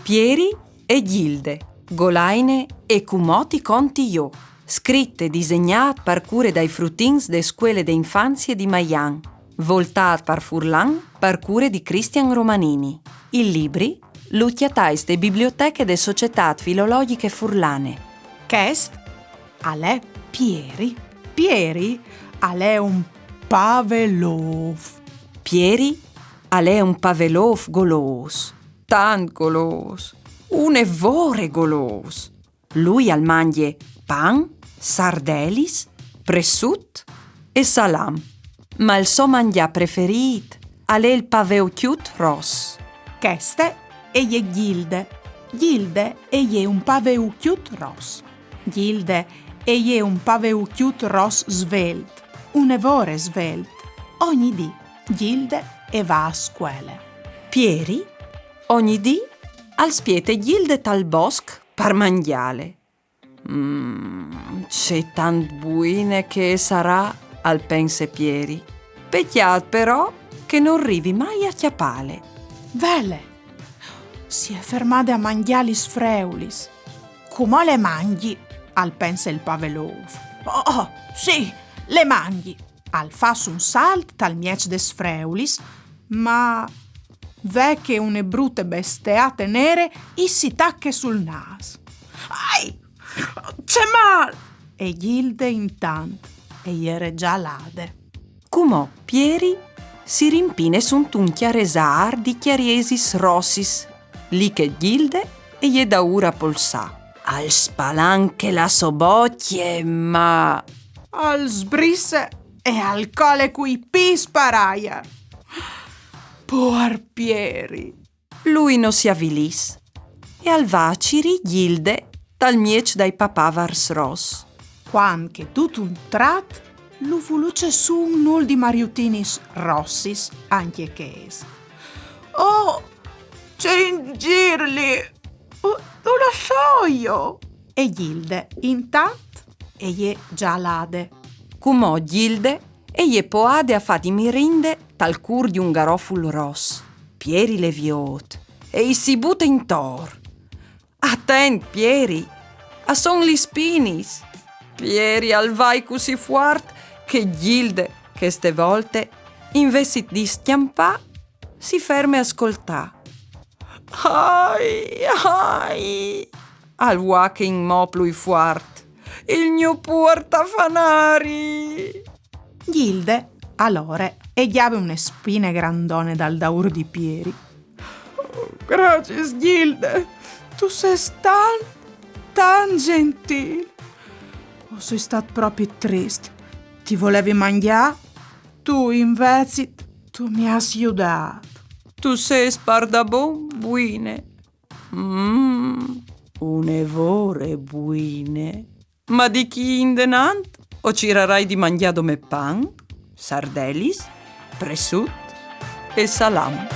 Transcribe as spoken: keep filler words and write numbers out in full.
Pieri e Ghilde, Golaine e Cumò ti conti jo, scrit e disegnât par cure dai frutins de scuele de infanzie di Maian, voltât par furlan par cure di Cristian Romanini. Il libri lu cjatais te biblioteche de Societât Filologjiche Furlane. Chest al è Pieri. Pieri al è un pavelôf. Pieri al è un pavelôf golôs, tant golôs, une vore golôs. Lui al mangje pan, sardelis, pressut e salam. Ma il so mangjâ preferît al è il paveucjut ros. Cheste e je Ghilde. Ghilde e je un paveucjut ros. Ghilde e je un paveucjut ros svelt, une vore svelt. Ogni dì Ghilde e va a scuele. Pieri ogni dì al spiete Ghilde tal bosc par mangjâle. Mm, ce tant buine che e sarà, al pense Pieri. Pecjât però che nol rivi mai a cjapâle. Vele, si è fermade a mangjâ lis freulis. Cumò le mangji, al pense il pavelôf. Oh, oh, sì, le mangji. Al fâs un salt tal mieç des freulis, ma ve che une brute besteate nere i si tache sul nâs. Ai! Ce mâl! E Ghilde intant e jere za lade. Cumò Pieri si rimpine suntun cjaresâr di cjariesis rossis, li che Ghilde e je daûr a polsâ. Al spalanche la sô bocje, ma al sbrisse e al cole cui pîts par aiar. Puar Pieri! Lui no si avilìs e al va a cirî Ghilde tal mieç dai papavars ros. Cuant che dut un trat lu vuluce sù un nûl di mariutinis rossis, ancje chês. Oh, ce inzirli! Dulà soio? E Ghilde, intant, e je za lade. Cumò Ghilde e je poade a fâ di mirinde tal cûr di un garoful ros. Pieri le viôt e i si bute intor. Atent, Pieri, a son lis spinis! Pieri al vai cussì fuart che Ghilde, cheste volte, invezit di scjampâ, si ferme a scoltâ. Ai, ai! Al vuache inmò plui fuart. Il gno puar tafanari! Ghilde, alore, e gjave une spine grandone dal daûr di Pieri. Oh, graciis, Ghilde. Tu sês tant, tant gjentîl. O soi stât propit trist. Ti volevi mangjâ, tu invezit tu mi âs judât. Tu sês pardabon buine. Mm, une vore buine. Ma di chi indenant o cirarai di mangjâ dome pan, sardelis, pressut e salam.